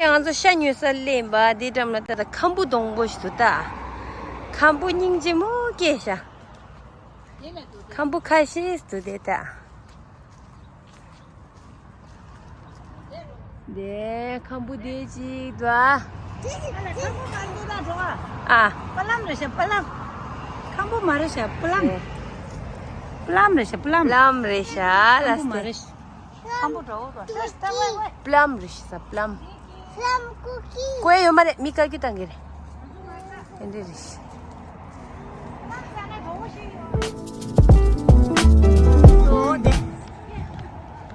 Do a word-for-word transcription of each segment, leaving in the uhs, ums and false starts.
ང་ཚོ་ཤ་ཉོ་ས་སླེབས་པ་དེ་འགྲམ་ལ་ད་ལྟ་ཁམ་བུ་སྡོང་པོ་ཞིག་འདུག་ད། ཁམ་བུ་སྙིང་རྗེ་མོ་སྐྱེས་ཤག་ཁམ་བུ་ཁ་ཤས་འདུག་དེ་ད། དེ་ཁམ་བུ་དེ་གཅིག་འདུག་ཨ། ཨ། པ་ལམ་རེད་ཤག་པ་ལམ། ཁམ་བུ་མ་རེད་ཤག་པ་ལམ། པ་ལམ་རེད་ཤག་པ་ལམ། པ་ལམ་རེད་ཤག་ལ་ཁམ་བུ་མ་རེད་ཤག་ཁམ་བུ་འདྲ་བོ་འདུག་ཤག་པ་ལམ་རེད་ཤག་པ་ལམ། ཀོའི་ཡོད་མ་རེད། མི་བཀའ་བཀྱོན་བཏང་གི་རེད། དེ་འདྲ་རེད།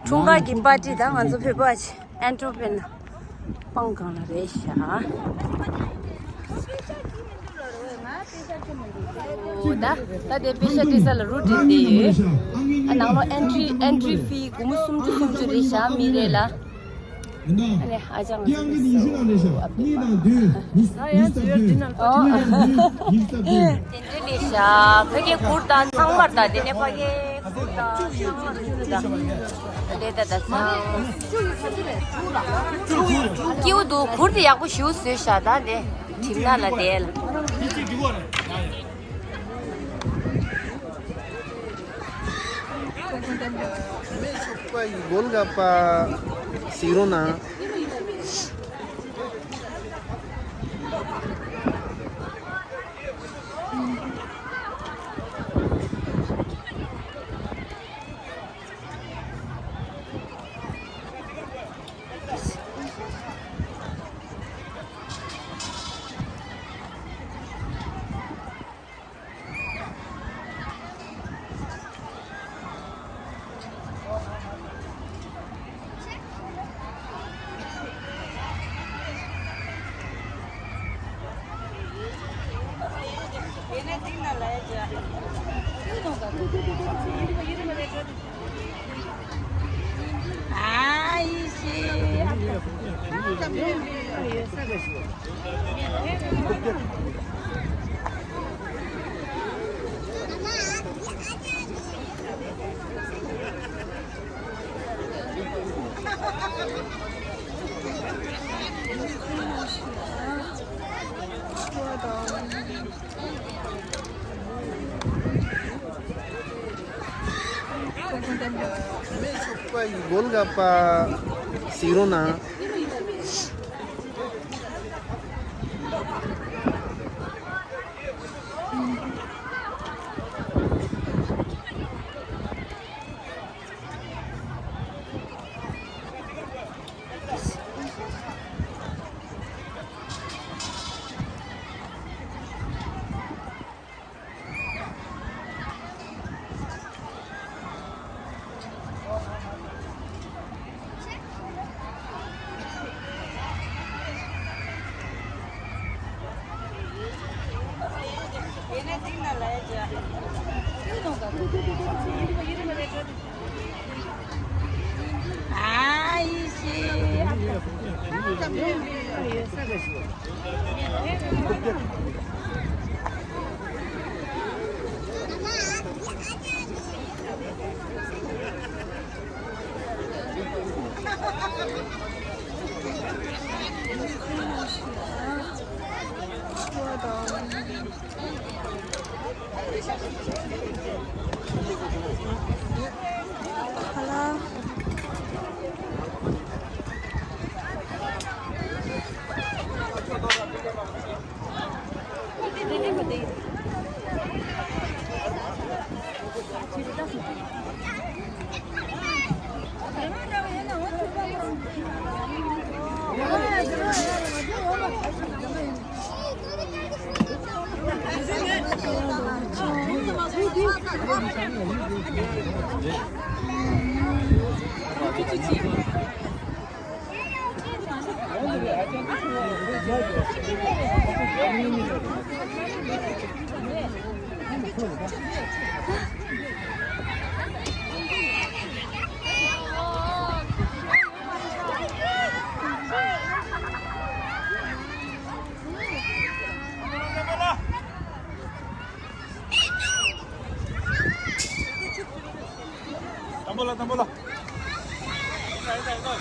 འཁྲུངས་སྐར་གྱི་པར་ཊི་དང་ང་ཚོ་བོད་པ་ཨན་ཊོ་པན་སྤང་སྒང་ལ་རེད་ཤག་ད་ད་དེ་པེ་ཤ་སྤྲད་ས་ལ་རུ་འགྲིམས་བསྡད་ཡོད། ཨ་ནང་ལོགས་ཨན་ཊི་ཨན་ཊི་ཕི་སྒོར་མོ་སུམ་ཅུ་སུམ་ཅུ་རེད་ཤག་མི་རེ་ལ། ཨ་ནི་ཨ་ཅག་ང་ཚོ་ཨ་ཕི་ཨ་ཕི་ཨོ། དེ་འདྲ་ལས་ཤག་ཕ་གི་གུར་དང་ཚང་མར་དང་དེ་ནས་ཕ་གི་གུར་དང་ཚང་མར་ཞུ་དང་དེ་ད་ད་ཚང་སྐྱིད་པོ་འདུག་གུར་དེ་ཡག་པོ་ཞིག་བཟོས་ཤག་ད་དེ་གྲིབ་ནག་ལ་བསྡད་ལ། ཚོགས་པ་ཡི་གོལ་ག་པ་སི་རོ་ན། ཚོགས་པ་ཡི་གོལ་ག་པ་སི་རོ་ན། Tambola, tambola. Ito, ito, ito.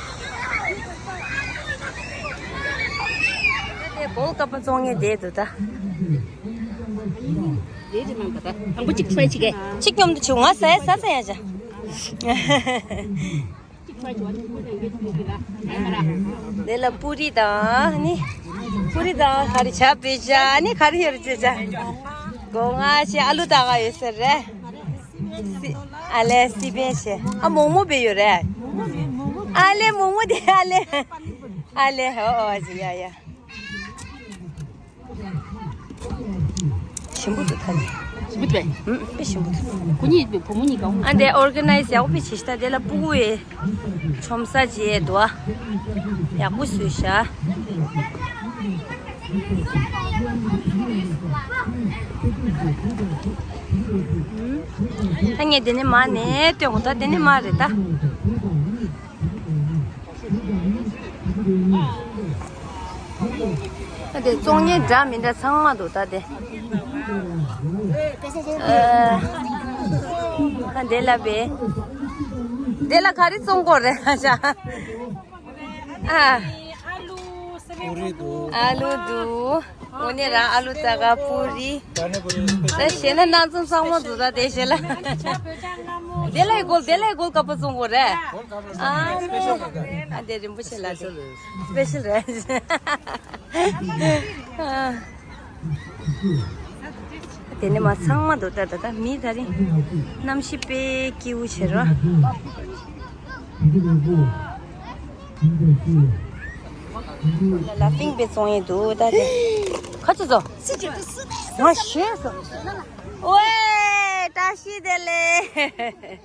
གོལ་ཀ་པ་བཙོང་ངེས་བསྡད་འདུག་ད། རེད་རེད་མང་པ་ད། དང་པོ་གཅིག་ཕྲའི་བྱེད་གས། གཅིག་སྙོམ་དུ་བྱུང་ང་ཟས་ཟ་ཟ་ཡ་ཅག་དེ་ལ་པུ་རི་དང་ནི། པུ་རི་དང་ག་རེ་ཆ་པེ་ཅ་ནི་ག་རེ་ཡོད་རེད་ཅེ་ཅ། སྒོ་ང་ཞེ་ཨ་ལུ་ཏག་ཡོད་ཟེར་རེད། སི་ཨ་ལེ་སི་པེ་ཞེ་ཨ་མོག་མོག་པེ་ཡོད་རེད། ཨ་ལེ་མོག་མོག་དེ་ཨ་ལེ། ཨ་ལེ་ཧོ་ཨོ་ཅི་ཡ་ཡ། ཞིམ་པོ་འདུག་ད་ནི། ཞིམ་པོ་འདུག་པས། ཨུམ། དཔེ་ཞིམ་པོ་འདུག་ཁོ་གཉིས་བུ་མོ་གཉིས་ཀ་འོང་། ཨ་འདྲའི་ཨོར་ག་ནའི་ཛི་ཡག་པོ་དཔེ་བྱེད་ཤི་ད། དེ་ལ་ཕྲུ་གུ་ཡི་ཆོམ་ས་བྱེད་འདུག་ཨ། ཡག་པོ་བཟོས་ཤག་ཨུམ། ད་ངས་དེ་ནས་མར་ནས་སྟོན་གོ་ད། དེ་ནས་མར་རེད་ད། ཨ་དེ་བཙོང་མཁན་འདྲ་མི་འདྲ་ཚང་མ་འདུག་ད་དེ། ཨ་དེ་ལ་བས། དེ་ལ་ག་རེ་བཙོང་གོ་རེད་ཨ་ཅག་ཨ། ཨ་ལུ་འདུག་འོ་ནས་རང་ཨ་ལུ་ཙག་ག་པུ་རི། ད་བཤད་ན་སྣ་འཛོམས་ཚང་མ་འདུག་ད་དེ་བཤད་ལ། དེ་ལ་ཡི་གོལ་དེ་ལ་ཡི་གོལ་ཀ་པ་བཙོང་གོ་རེད། ཨ་ཨ་དེ་རིན་པོ་ཆེ་ལ་དེ་སི་པེ་ཤལ་རེད། དེ་ནས་མ་ཚང་མ་འདུག་ད་ད་ད་མི་ད་རིང་གནམ་གཤིས་དཔེ་སྐྱིད་པོ་བྱེད་རོགས། ལ་ཕིང་པེ་བཙོང་ཡས་འདུག་ད་དེ། ཁ་ཆུ་ཚོ། ང་ཤེས་སོ། ཝེ། བཀྲ་ཤིས་བདེ་ལེགས།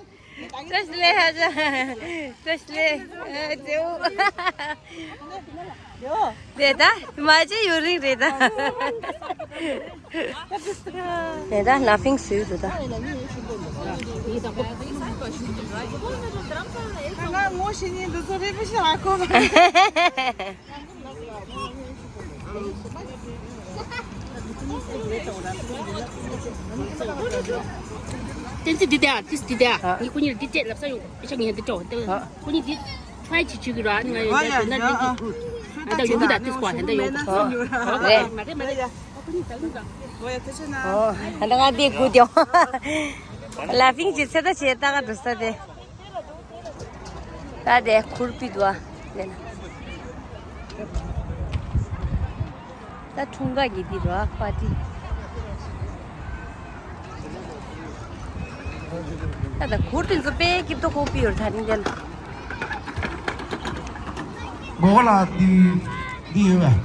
བཀྲ་ཤིས་བདེ་ལེགས་ཧ་ཅང་། བཀྲ་ཤིས་བདེ་ལེགས། ཨ་ཇེའུ། དེ་ད་མ་ཅི་ཡུ་རིང་རེད་ད། དེ་ད་ལ་ཕིང་སུས་འདུག་ད། ང་ངོ་ཤེས་ཉིན་འདི་ཚོ་རེད་པ་ཤེས་ཨ་ཁོ། བསྟན་འཛིན་འདི་དེ་ཨ་ཏིས་འདི་དེ་ཨ། ཨ། ངས་ཁོ་གཉིས་ལ་འདི་སྤྲད་ལབ་ས་ཡོང་། ཨེ་ཤ་ངས་འདི་སྤྲད་འོ། ཨ། ཁོ་གཉིས་འདི་ཁྲའི་བྱེད་བཅུག་གི་ར། ང་ཡོད་ཡ་ན་འདི་གི། ཨ་ད་ཡོང་གི་ད་ཏིས་ཀོ་ཧན་ད་ཡོང་གི། ཨ། རེད། མ་རེད་མ་རེད། ཨོ་ཧན་ད་ང་འདི་དགུ་དེ། ལ་ཕིང་གི་ཚེ་ད་བྱེད་ད་ག་འགྲོ་ས་དེ། ད་དེ་ཁུར་པི་འདུག་ཨ། དེ་ན། ད་འཁྲུངས་སྐར་གྱི་འདི་རོ་ཨ་པར་ཊི། ད་ད་ཁུར་དེ་ཚོ་དཔེ་སྐྱིད་པོ་ཁོག་པི་ཡོད་ད་རིང་དེ་ན། གོ་གོ་ལ་འདི་འདི་ཡོད་པས།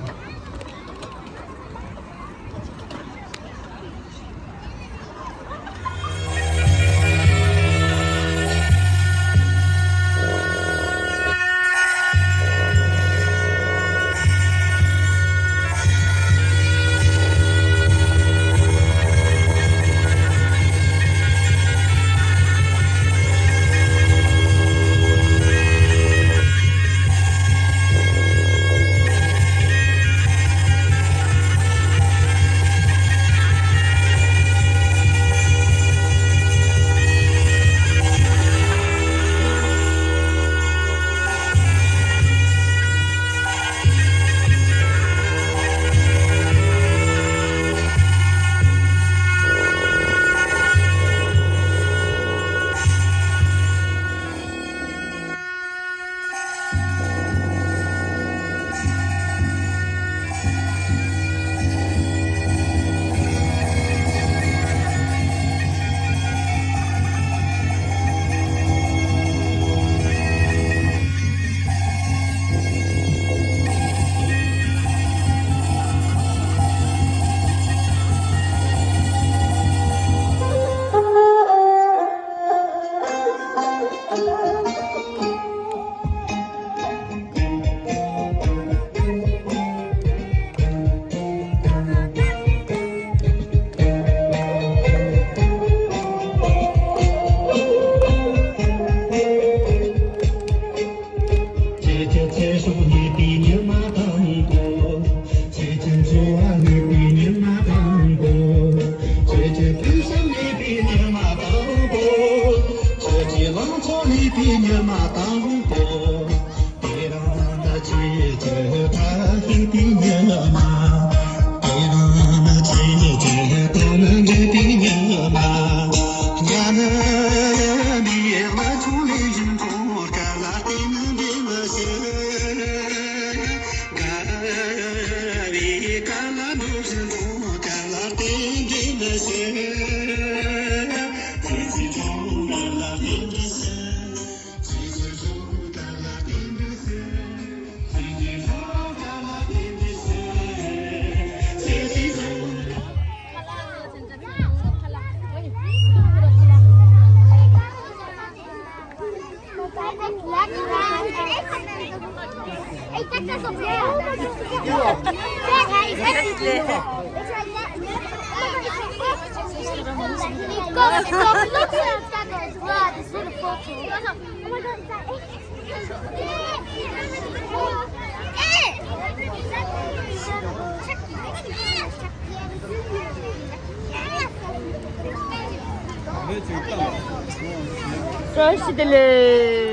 བཀྲ་ཤིས་བདེ་ལེགས། བཀྲ་ཤིས་བདེ་ལེགས།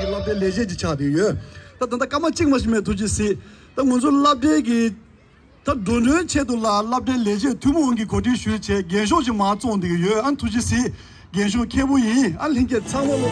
ཀྱི་སློབ་གྲྭའི་ལས་བྱེད་ཅིག་ཆགས་བསྡད་ཡོད། ད་ད་ལྟ་སྐར་མ་གཅིག་མ་ཞིག་མེད། ཐུགས་རྗེ་གཟིགས། ད་ང་ཚོ་སློབ་གྲྭའི་གི་ད་འགྲོ་གྲོན་ཆེད་དུ་ལ་སློབ་གྲྭའི་ལས་བྱེད་ཐུན་མོང་གིས་གོ་སྒྲིག་ཞུས་བྱས་རྒན་ཤོག་ཅིག་མར་བཙོང་བསྡད་ཀྱི་ཡོད། ཨ་ཐུགས་རྗེ་གཟིགས། རྒན་ཤོག་ཁེ་པོ་ཡིན། ཨ་ལྷན་རྒྱས་ཚང་མ་ལོ།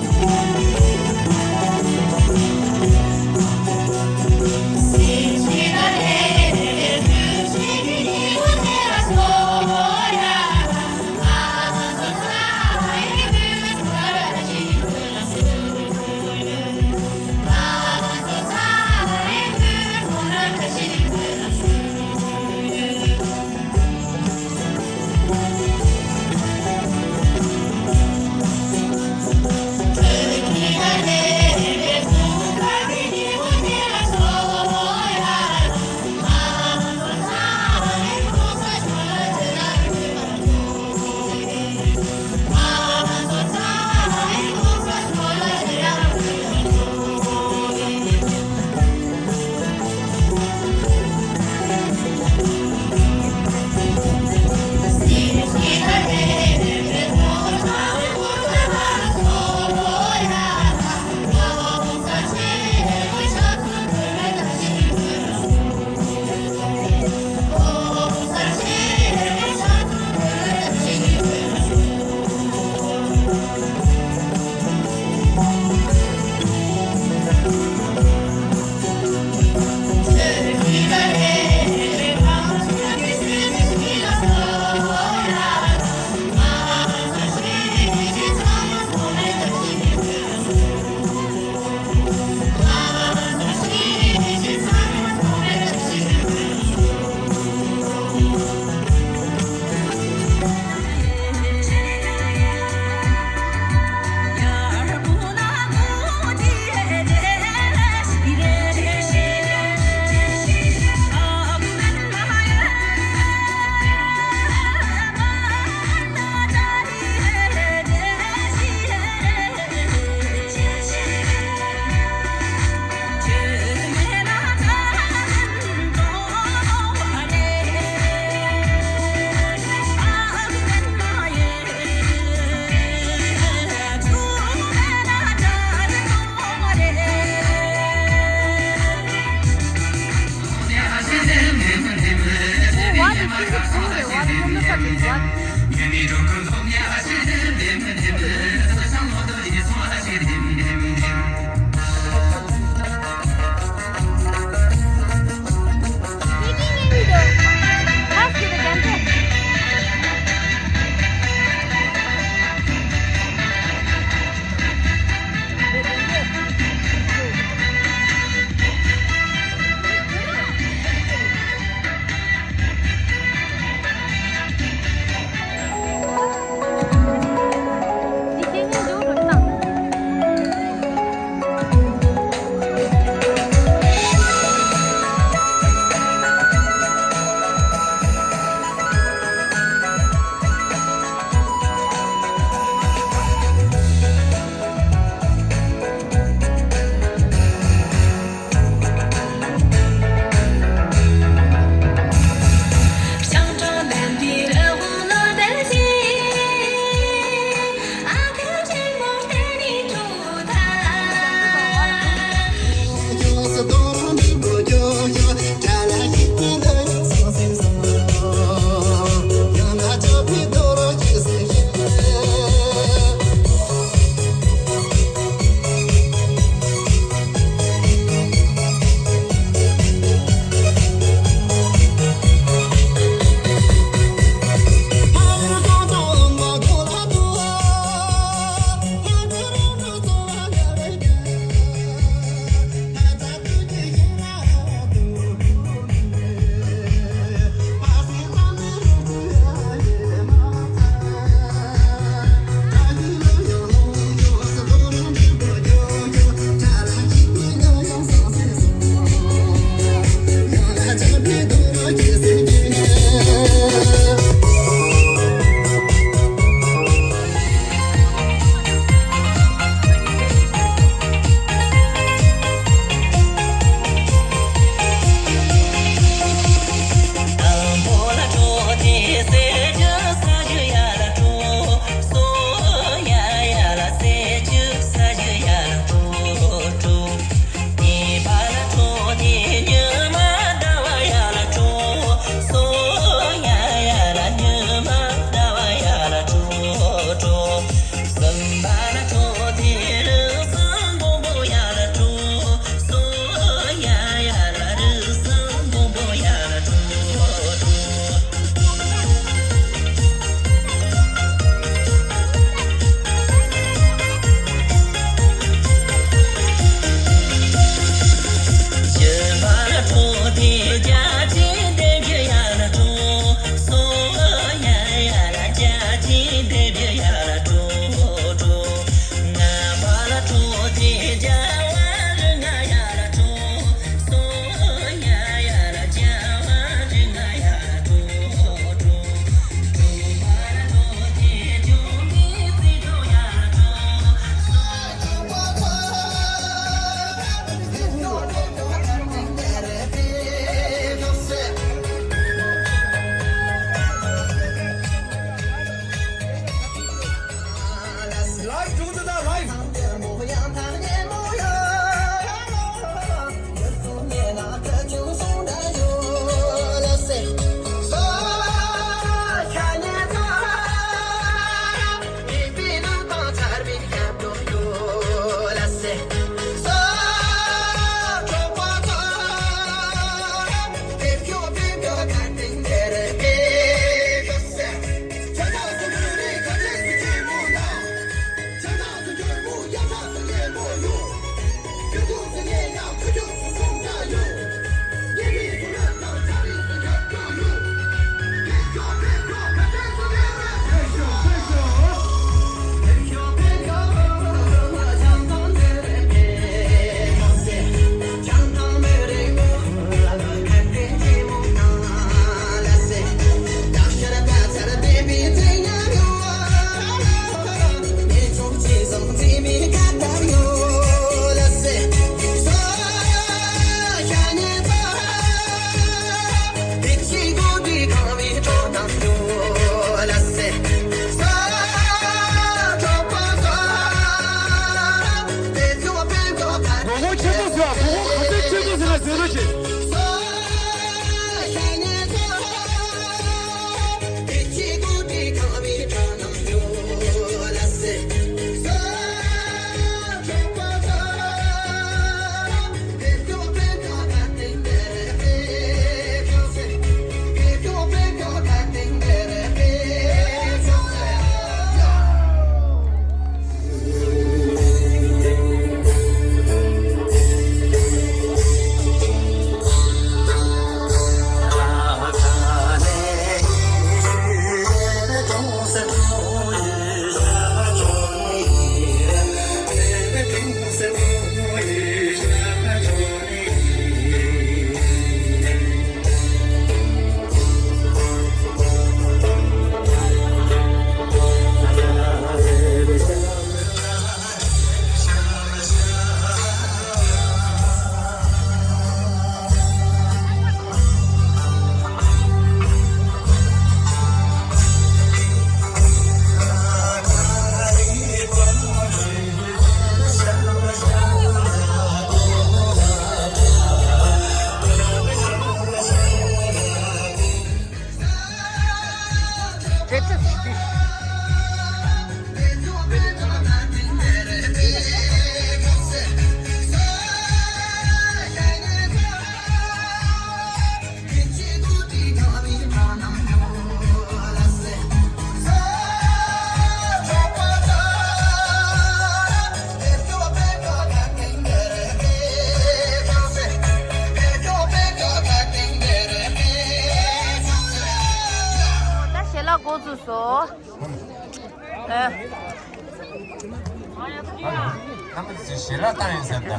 རྣམ་པ་ཚོས་ཞལ་ལག་བཏང་ཡིན་ཟེར་ད།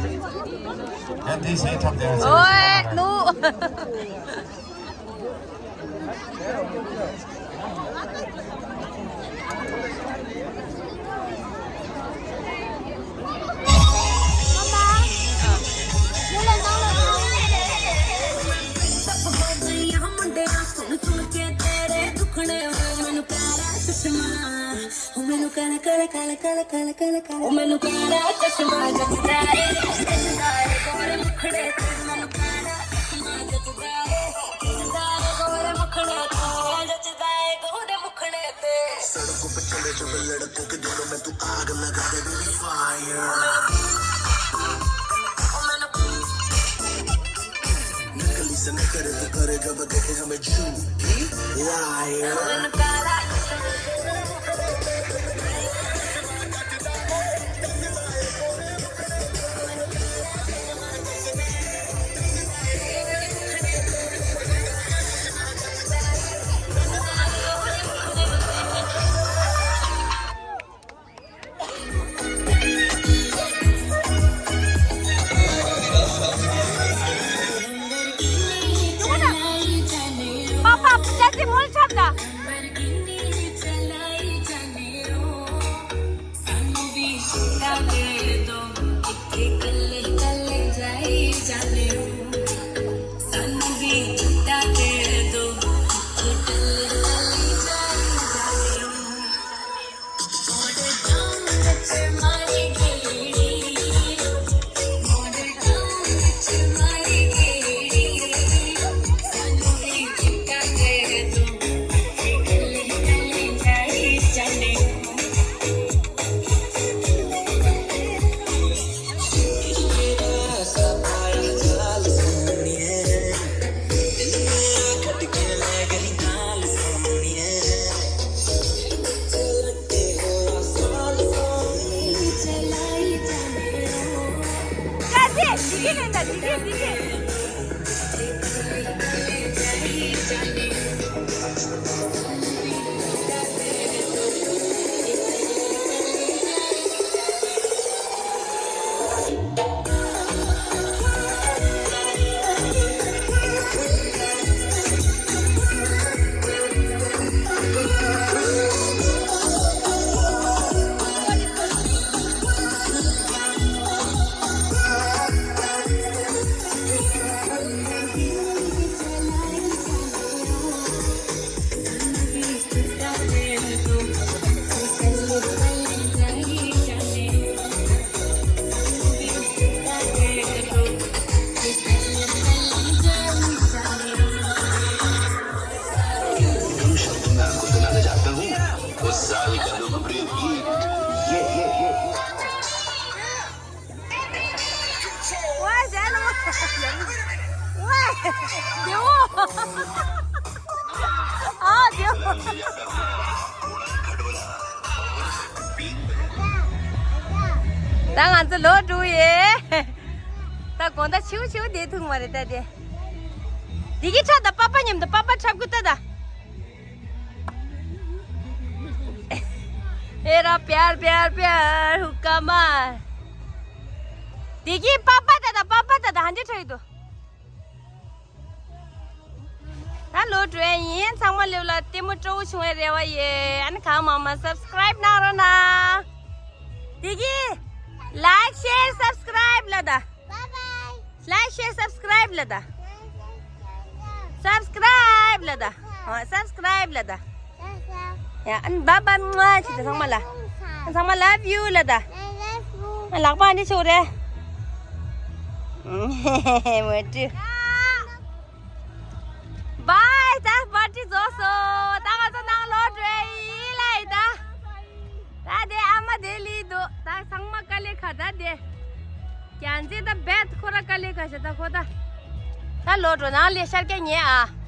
ཡ་འདི་ཞལ་འཁྲབ་བསྡད་ཡོད་ཟེར། ཨོའེ་ནུ། तुम शब्दों में आंखों से ना जाता हूँ, उस जाल का लोकप्रिय गीत। ये, ये, ये। ད་ང་ཚོ་ལོ་དྲུག་ཡེ། ད་དགོང་དག་ཆིའུ་ཆིའུ་བསྡད་ཐུབ་མ་རེད་ད་དེ། དེ་གི་ཁྲ་དང་པགས་པ་མཉམ་དུ་པགས་པ་འཁྲབ་དགོས་ད་ད། ए रहा प्यार प्यार प्यार हुक्का मार। དེ་གི་པགས་པ་ད་ད་པགས་པ་ད་ད་ཧན་ཏེ་ཁྲ་ཡི་དོ། ད་ལོ་དྲུག་ཡིན། ཚང་མ་ལེབ་ལ་ལྟད་མོ་སྤྲོ་བོ་བྱུང་བའི་རེ་བ་ཡོད། ཨ་ནི་གང་མང་མང་སབ་སི་ཀ་རེབ་གནང་རོགས་གནང་། དེ་གི་ལའིཀ་ཤེར་སབ་སི་ཀ་རེབ་ལ་ད། Bye bye. ལའིཀ་ཤེར་སབ་སི་ཀ་རེབ་ལ་ད། སབ་སི་ཀ་རེབ་ལ་ད། ཨ་སབ་སི་ཀ་རེབ་ལ་ད། ཡ་ཨན་བ་བ་མ་ཆི་ད་ཚང་མ་ལ། ཚང་མ་ལབ་ཡུ་ལ་ད། ལག་པ་འདི་ཆོག་རེད། མ་ཏི། བའི་ད་པར་ཊི་རྫོགས་སོང་། ད་ང་ཚོ་ནང་ལོག་འགྲོ་ཡི་ལ་ཡི་ད། ད་དེ་ཨ་མ་དེ་ལི་འདུག་ད་ཚང་མ་དཀའ་ལས་ཁག་ད་དེ། རྒྱལ་མཚན་ད་བེད་ཁོ་ར་དཀའ་ལས་ཁག་ཤ་ད་ཁོ་ད། ད་ལོག་འགྲོ་ནང་ལས་ཤར་སྐད་ཉན་ཨ།